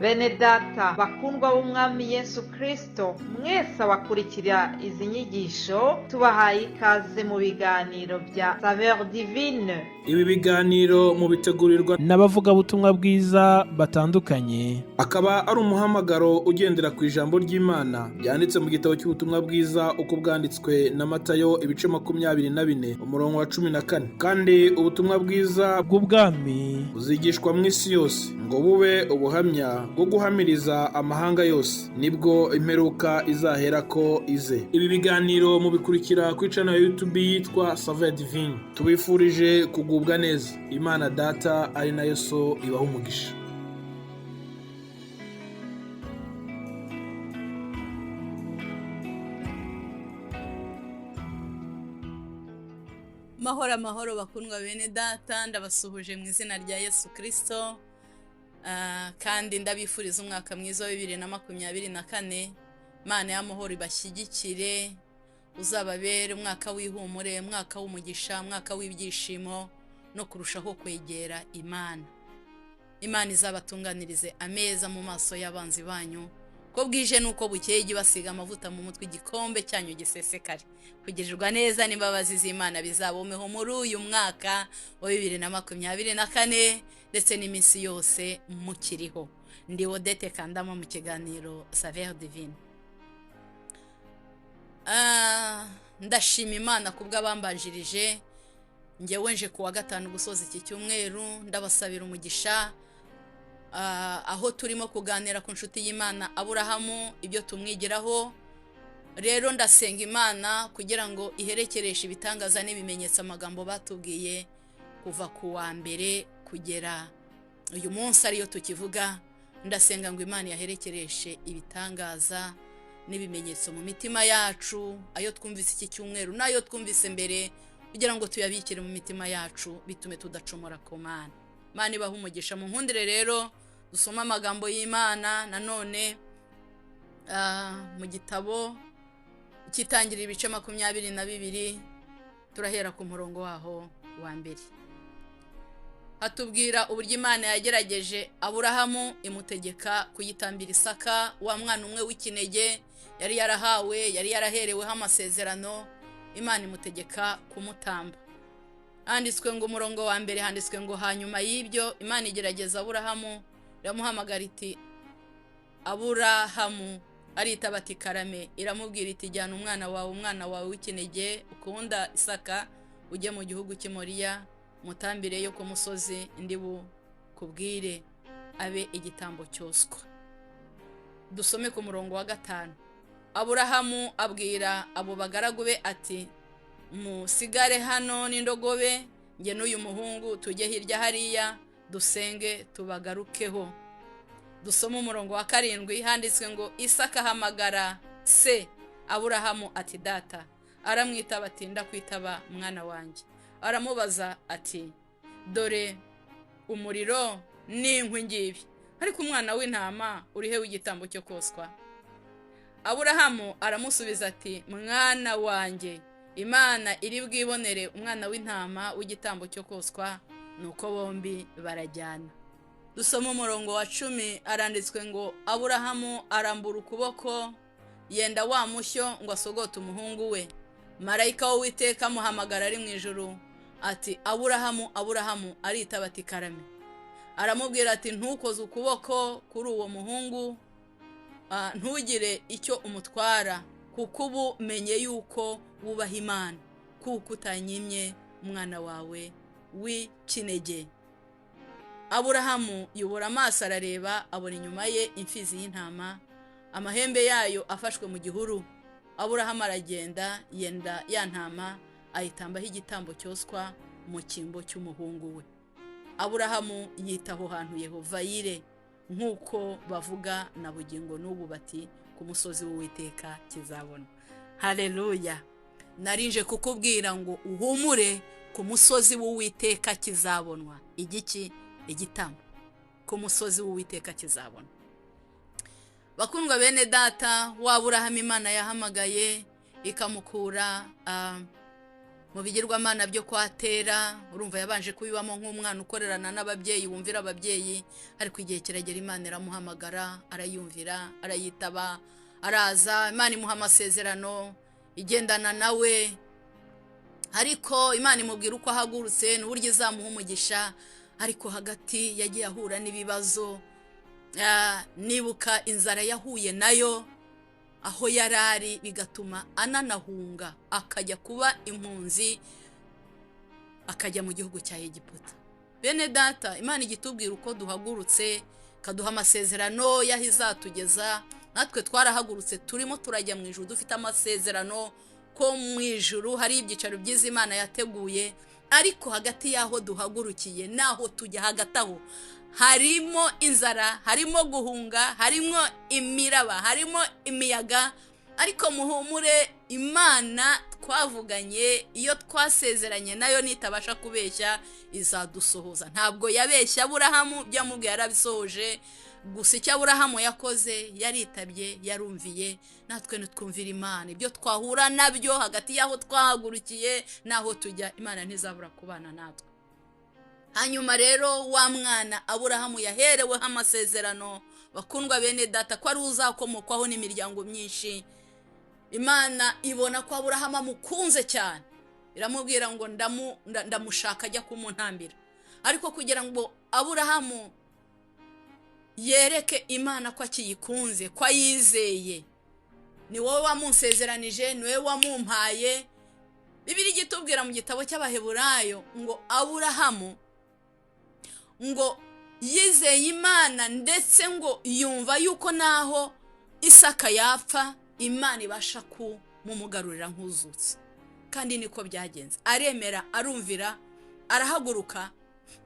Bene data bakundwa b'Umwami Yesu Kristo, mwese abakurikira izi nyigisho, tubahaye ikaze mu biganiro bya Saveur Divine. Ibi biganiro mubitegurirwa n'abavugabutumwa bwiza batandukanye, akaba ari umuhamagaro ugendera ku ijambo ry'Imana ryanditse mu gitabo cy'ubutumwa bwiza uko bwanditswe na Matayo, ibice 24, umurongo wa 14. Kandi ubutumwa bwiza bw'ubwami buzigishwa mu isi yose ngo bube ubuhamya bwo guhamiriza amahanga yose, nibwo imperuka izaherako ize. Ibi biganiro mubikurikira kuri channel ya YouTube yitwa Saveur Divine. Tubifurije kugubwa neza. Imana Data ari nayo So ibaha umugisha. Mahoro, amahoro, bakundwa bene data. Ndabasuhuje mu izina rya Yesu Kirisito, kandi ndabifuriza umwaka mwiza wa 2024. Imana y'amahoro ibashyigikire, uzababere umwaka w'ihumure, umwaka w'umugisha, umwaka w'ibyishimo no kurushaho kwegera Imana. Imana izabatunganirize ameza mu maso y'abanzi banyu, ko bwije nuko bukeye ijye ibasiga amavuta mu mutwe, igikombe cyanyu gisesekare. Kugirirwa neza n'imbabazi z'Imana bizabomeho muri uyu mwaka wa 2024 ndetse n'iminsi yose mukiriho. Ndi Odette Kandama mu kiganiro Saveur Divine. Ndashima Imana kubw'abambanjirije. Njyewe nje ku wa gatanu gusoza iki cyumweru, ndabasabira umugisha. Aho turimo kuganira ku nshuti y'Imana Aburahamu, ibyo tumwigiraho. Rero ndasenga Imana kugira ngo iherekereshe ibitangaza n'ibimenyetso amagambo batubwiye kuva ku wa mbere kugera uyu munsi ariyo tukivuga. Ndasenga ngo Imana yaherekereshe ibitangaza n'ibimenyetso mu mitima yacu, ayo twumvise iki cyumweru n'ayo twumvise mbere, kugira ngo tuyabikire mu mitima yacu, bitume tudacumura ku Mana. Imana ibahe umugisha. Mu nkundire rero dusome amagambo y'Imana nanone mu gitabo cy'Itangiriro, ibice 22, turahera ku murongo waho wa mbere. Hatubwira uburyo Imana yagerageje Aburahamu, imutegeka kuyitambira Isaka, wa mwana umwe w'ikinege yari yarahawe, yari yarahereweho amasezerano. Imana imutegeka kumutamba. Handitswe ngo, umurongo wa mbere handitswe ngo: "Hanyuma y'ibyo Imana igerageza Aburahamu, iramuhamagara iti: 'Aburahamu!' Aritaba ati: 'Karame.' Iramubwira iti: 'Jyana umwana wawe, umwana wawe w'ikinege ukunda, Isaka, ujye mu gihugu cy'i Moriya, mutambire yo ku musozi ndi bukubwire, abe igitambo cyoswa.'" Dusome ku murongo wa gatanu. Aburahamu abwira abo bagaragu be ati: "Musigare hano n'indogobe, njye n'uyu muhungu tujye hirya hariya dusenge, tubagarukeho." Dusome umurongo wa karindwi. Handitswe ngo: "Isaka ahamagara se Aburahamu ati: 'Data!' Aramwitaba ati: 'Ndakwitaba, mwana wanjye.' Aramubaza ati: 'Dore umuriro n'inkwi ngibi, ariko umwana w'intama urihe w'igitambo cyo koswa?' Aburahamu aramusubiza ati: 'Mwana wanjye, Imana iri bwibonere umwana w'intama w'igitambo cyo koswa.' Nuko bombi barajyana." Dusoma umurongo wa 10. Aranditswe ngo: "Aburahamu arambura ukuboko, yenda wa mushyo ngo asogote umuhungu we. Marayika w'Uwiteka amuhamagara ari mu ijuru ati: 'Aburahamu, Aburahamu!' Aritaba ati: 'Karame.' Aramubwira ati: 'Ntukoze ukuboko kuri uwo muhungu, ntugire icyo umutwara, kuko ubu menye yuko wubaha Imana, kuko utanyimye umwana wawe w'ikinege.' Aburahamu yubura amaso arareba, abona inyuma ye imfizi y'intama, amahembe yayo afashwe mu gihuru. Aburahamu aragenda, yenda ya ntama, ayitambaho igitambo cyoswa mu cyimbo cy'umuhungu we. Aburahamu yita aho hantu Yehova Yire, nk'uko bavuga na bugingo n'ubu bati: 'Ku musozi w'Uwiteka kizabona.'" Haleluya! Narinje kukubwira ngo uhumure, ku musozi w'Uwiteka kizabonwa. Igiki? Igitambo. Ku musozi w'Uwiteka kizabonwa. Bakundwa bene data, wa Aburahamu Imana yahamagaye ikamukura Mu bigirwamana byo kwa Tera, urumva yabanje kubibamo nk'umwana ukorerana n'ababyeyi, wumvira ababyeyi, ariko igihe kiragera Imana iramuhamagara, arayumvira, arayitaba, araza. Imana imuha amasezerano, igendana nawe, ariko Imana imubwira uko ahagurutse n'uburyo izamuha umugisha. Ariko hagati yagiye ahura n'ibibazo. Nibuka inzara yahuye nayo aho yari ari, bigatuma ananahunga akajya kuba impunzi, akajya mu gihugu cya Egiputa. Bene data, Imana igitubwira uko duhagurutse, ikaduha amasezerano y'aho izatugeza. Natwe twarahagurutse, turimo turajya mu ijuru, dufite amasezerano ko mu ijuru hari ibyicaro byiza Imana yateguye. Ariko hagati y'aho duhagurukiye n'aho tujya, hagati aho harimo inzara, harimo guhunga, harimo imiraba, harimo imiyaga. Ariko muhumure, Imana twavuganye, iyo twasezeranye nayo nitabasha kubeshya, izadusohoza. Ntabwo yabeshya Aburahamu, ibyo yamubwiye yarabisohoje. Gusa icyo Aburahamu yakoze, yaritabye, yarumviye. Natwe nitwumvira Imana, ibyo twahura nabyo hagati y'aho twahagurukiye n'aho tujya, Imana ntizabura kubana natwe. Hanyuma rero wa mwana Aburahamu yahereweho amasezerano, bakundwa bene data, ko ari uzakomokwaho n'imiryango myinshi, Imana ibona ko Aburahamu amukunze cyane, iramubwira ngo ndamushaka ajya kumuntambira. Ariko kugira ngo Aburahamu yereke Imana ko akiyikunze, ko ayizeye, ni wowe wamunsezeranije, ni wowe wamumpaye. Bibiliya igitubwira mu gitabo cy'Abaheburayo ngo Aburahamu ngo yizeye Imana, ndetse ngo yumva yuko naho Isaka yapfa, Imana ibasha kumumugarurira nk'uzutse. Kandi niko byagenze, aremera, arumvira, arahaguruka.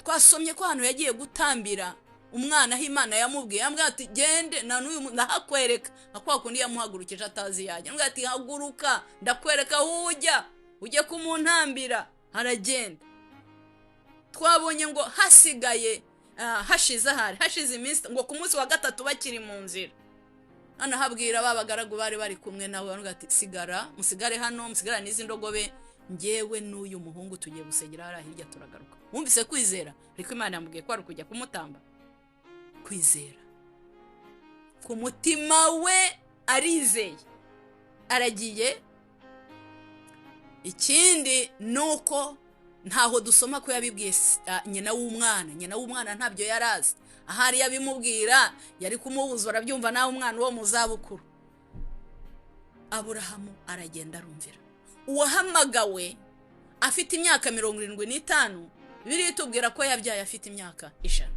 Twasomye ko ahantu yagiye gutambira umwana aho Imana yamubwiye, yamubwiye ati gende na n'uyu ndahakwereka, nka kwa kundi yamuhagurukije atazi yajya, yamubwiye ati haguruka ndakwereka aho ujya, ujye kumuntambira. Aragenda. Twabonye ngo hasigaye hashize, ahari hashize iminsi, ngo ku munsi wa gatatu bakiri mu nzira, hano habwira ba bagaragu bari bari kumwe nawe, baravuga ati sigara, musigare hano, musigare n'izi ndogobe, njyewe n'uyu muhungu tugiye gusengera hariya hirya, turagaruka. Wumvise kwizera? Ariko Imana yamubwiye ko ari ukujya kumutamba. Kwizera ku mutima we, arizeye, aragiye. Ikindi ni uko ntaho dusoma ko yabibwiye nyina w'umwana. Nyina w'umwana ntabyo yari azi. Ahari yabimubwira yari kumubuza, urabyumva nawe, umwana wo mu zabukuru. Aburahamu aragenda, arumvira. Uwahamagawe afite imyaka 75, Bibiliya itubwira ko yabyaye afite imyaka 100.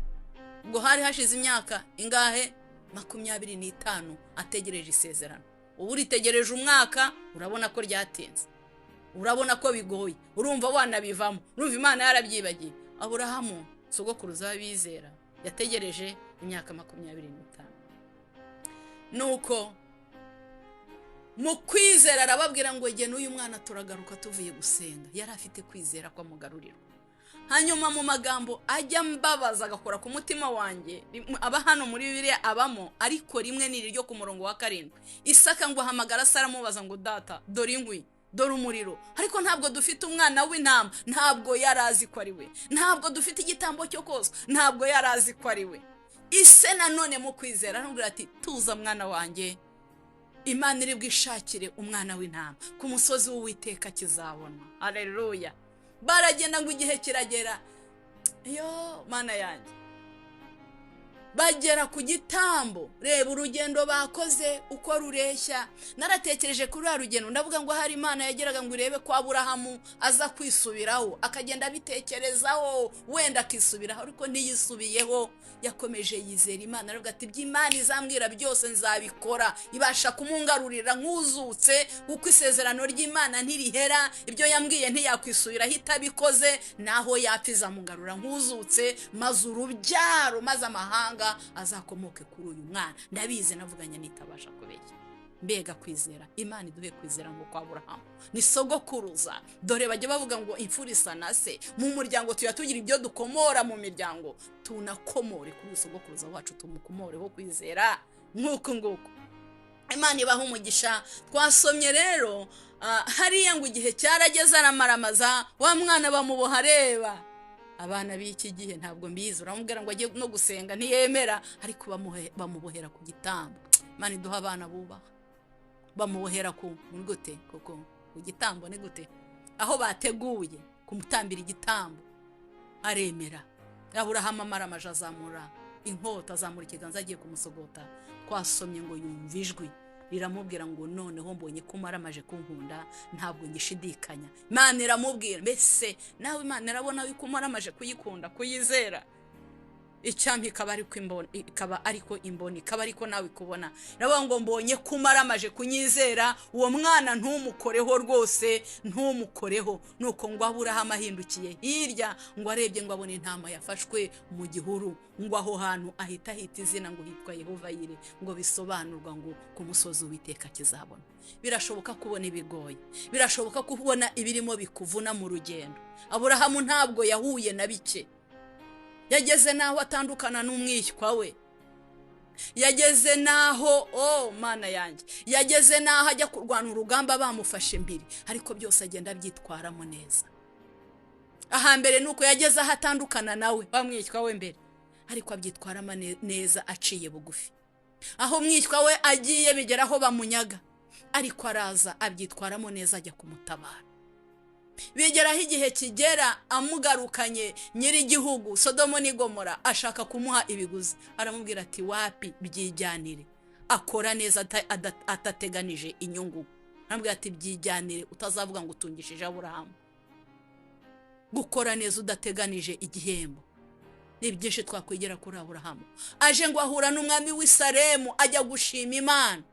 Ubwo hari hashize imyaka ingahe? 25 ategereje isezerano. Ubu uritegereje umwaka, urabona ko ryatinze, urabona ko bigoye, urumva wanabivamo, urumva Imana yarabyibagiye. Aburahamu sogokuruza w'abizera yategereje imyaka 25. Nuko mu kwizera arababwira ngo jye n'uyu mwana turagaruka tuvuye gusenga. Yari afite kwizera ko amugarurirwa. Hanyuma mu magambo ajya mbabaza agakora ku mutima wanjye, aba hano muri Bibiliya abamo, ariko rimwe ni iryo ku murongo wa 7. Isaka ngo ahamagara se, aramubaza ngo data, dore inkwi, dore umuriro, ariko ntabwo dufite umwana w'intama. Ntabwo yari azi ko ari we. Ntabwo dufite igitambo cyo kozwa. Ntabwo yari azi ko ari we. Ise nanone mu kwizera aramubwira ati tuza mwana wanjye, Imana iri bwishakire umwana w'intama ku musozi w'Uwiteka kizabona. Haleluya. Baragenda, ngo igihe kiragera, yo Mana yanjye, bagera ku gitambo. Reba urugendo bakoze uko rureshya. Naratekereje kuri ruriya rugendo, ndavuga ngo hari Imana yageraga ngo irebe ko Aburahamu aza kwisubiraho, akagenda abitekerezaho, wenda akisubiraho, ariko ntiyisubiyeho. Yakomeje yizera Imana, aravuga ati ibyo Imana izambwira byose nzabikora, ibasha kumungarurira nk'uzutse, kuko isezerano ry'Imana ntirihera, ibyo yambwiye ntiyakwisubiraho itabikoze, naho yapfa izamungarura nk'uzutse, maze urubyaro, maze amahanga azakomoke kuri uyu mwana. Ndabizi navuganye nitabasha kubeshya. Mbega kwizera! Imana iduhe kwizera ngo kwa Aburahamu ni sogokuruza. Dore bajya bavuga ngo imfura isa na se. Mu muryango tuya tugira ibyo dukomora mu miryango, tunakomore kuri sogokuruza wacu, tumukomoreho kwizera nk'uku nguku. Imana ibaha umugisha. Twasomye rero hariya ngo igihe cyarageze aramaramaza, wa mwana bamuboha areba. Abana b'iki gihe ntabwo mbizi, uramubwira ngo ajye no gusenga ntiyemera, ariko bamubohera ku gitambo. Imana iduha abana bubaha. Bamubohera ku ni gute koko ku gitambo, ni gute aho bateguye kumutambira igitambo, aremera. Aburahamu amaramaje azamura inkota, azamura ikiganza agiye kumusogota. Twasomye ngo yumva ijwi riramubwira ngo noneho mbonye ko umaramaje kunkunda, ntabwo ngishidikanya. Imana iramubwira, mbese nawe Imana irabona yuko umaramaje kuyikunda, kuyizera. Icyampa ikaba ariko imbona, ikaba ariko imboni, ikaba ariko nawe ikubona. Iravuga ngo mbonye ko umaramaje kunyizera, uwo mwana ntumukoreho rwose, ntumukoreho. Nuko ngo Aburahamu ahindukiye hirya, ngo arebye ngo abone intama yafashwe mu gihuru, ngo aho hantu ahita ahita izina ngo hitwa Yehova Yire, ngo bisobanurwa ngo ku musozi Uwiteka kizabona. Birashoboka kubona ibigoye, birashoboka kubona ibirimo bikuvuna mu rugendo. Aburahamu ntabwo yahuye na bike, yageze n'aho atandukana n'umwishywa we, yageze n'aho, oh Mana yanjye, yageze n'aho ajya kurwana urugamba bamufashe mbiri, ariko byose agenda abyitwaramo neza. Ahambere ni uko yageze aho atandukana nawe wa mwishywa we mbere, ariko abyitwaramo neza aciye bugufi. Aho umwishywa we agiye bigera aho bamunyaga, ariko araza abyitwaramo neza ajya kumutabara. Bigeraho igihe kigera amugarukanye, nyir'igihugu Sodomo n'Igomora ashaka kumuha ibiguzi, aramubwira ati wapi, byijyanire. Akora neza atateganije inyungu, aramubwira ati byijyanire, utazavuga ngo utungishije Aburahamu. Gukora neza udateganije igihembo ni byinshi twakwigira kuri Aburahamu. Aje ngo ahura n'umwami w'i Salemu, ajya gushima Imana,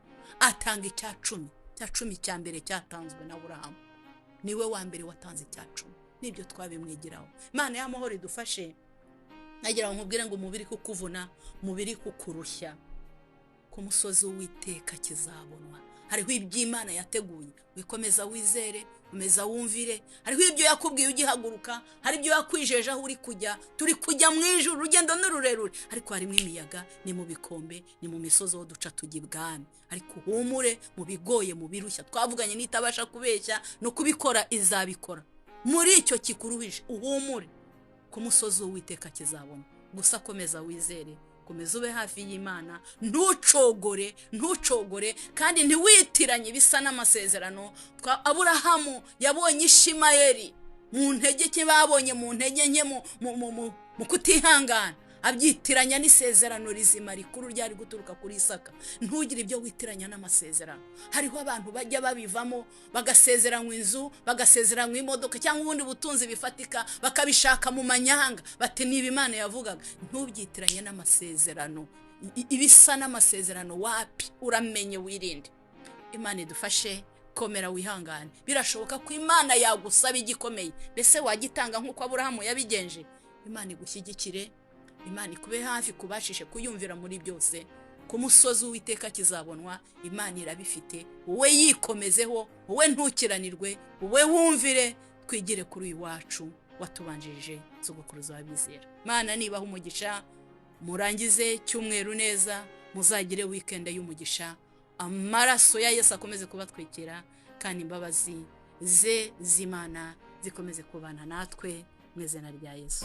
atanga icya cumi. Icya cumi cya mbere cyatanzwe na Aburahamu, niwe wa mbere watanze icya cumi, nibyo twabimwigiraho. Imana y'amahoro idufashe. Nagira ngo nkubwire ngo umubiri kukuvuna, umubiri kukurushya, ku musozi w'Uwiteka kizabonwa. Hariho iby'Imana yateguye, wikomeza wizere, komeza wumvire. Hariho ibyo yakubwiye ugihaguruka, hari ibyo yakwijeje aho uri kujya. Turi kujya mu ijuru, urugendo ni rurerure, ariko harimo imiyaga, ni mu bikombe, ni mu misozi aho duca tujya ibwami. Ariko uhumure mu bigoye, mu birushya, twavuganye n'itabasha kubeshya, no kubikora izabikora. Muri icyo kikuruhije uhumure, ku musozi w'Uwiteka kizabona. Gusa komeza wizere, komeza ube hafi y'Imana, ntucogore, ntucogore, kandi ntiwitiranye ibisa n'amasezerano. Aburahamu yabonye Ishimayeli mu ntege nke, babonye mu ntege nke, mu kutihangana, abyitiranya n'isezerano rizima rikuru ryari guturuka kuri Isaka. Ntugire ibyo witiranya n'amasezerano. Hariho abantu bajya babivamo, bagasezeranywa inzu, bagasezeranywa imodoka cyangwa ubundi butunzi bifatika, bakabishaka mu manyanga, bati niba Imana yavugaga. Ntubyitiranye n'amasezerano, ibisa n'amasezerano wapi, uramenye wirinde. Imana idufashe. Komera wihangane. Birashoboka ko Imana yagusaba igikomeye, mbese wagitanga nk'uko Aburahamu yabigenje? Imana igushyigikire, Imana ikube hafi, kubashishe kuyumvira muri byose. Ku musozi w'Uwiteka kizabonwa. Imana irabifite, wowe yikomezeho, wowe ntukiranirwe, wowe wumvire. Twigire kuri uyu wacu watubanjirije, sogokuruza w'abizera. Imana nibaha umugisha, murangize cyumweru neza, muzagire weekend y'umugisha. Amaraso ya Yesu akomeze kubatwikira, kandi imbabazi ze z'Imana zikomeze kubana natwe mu izina rya Yesu.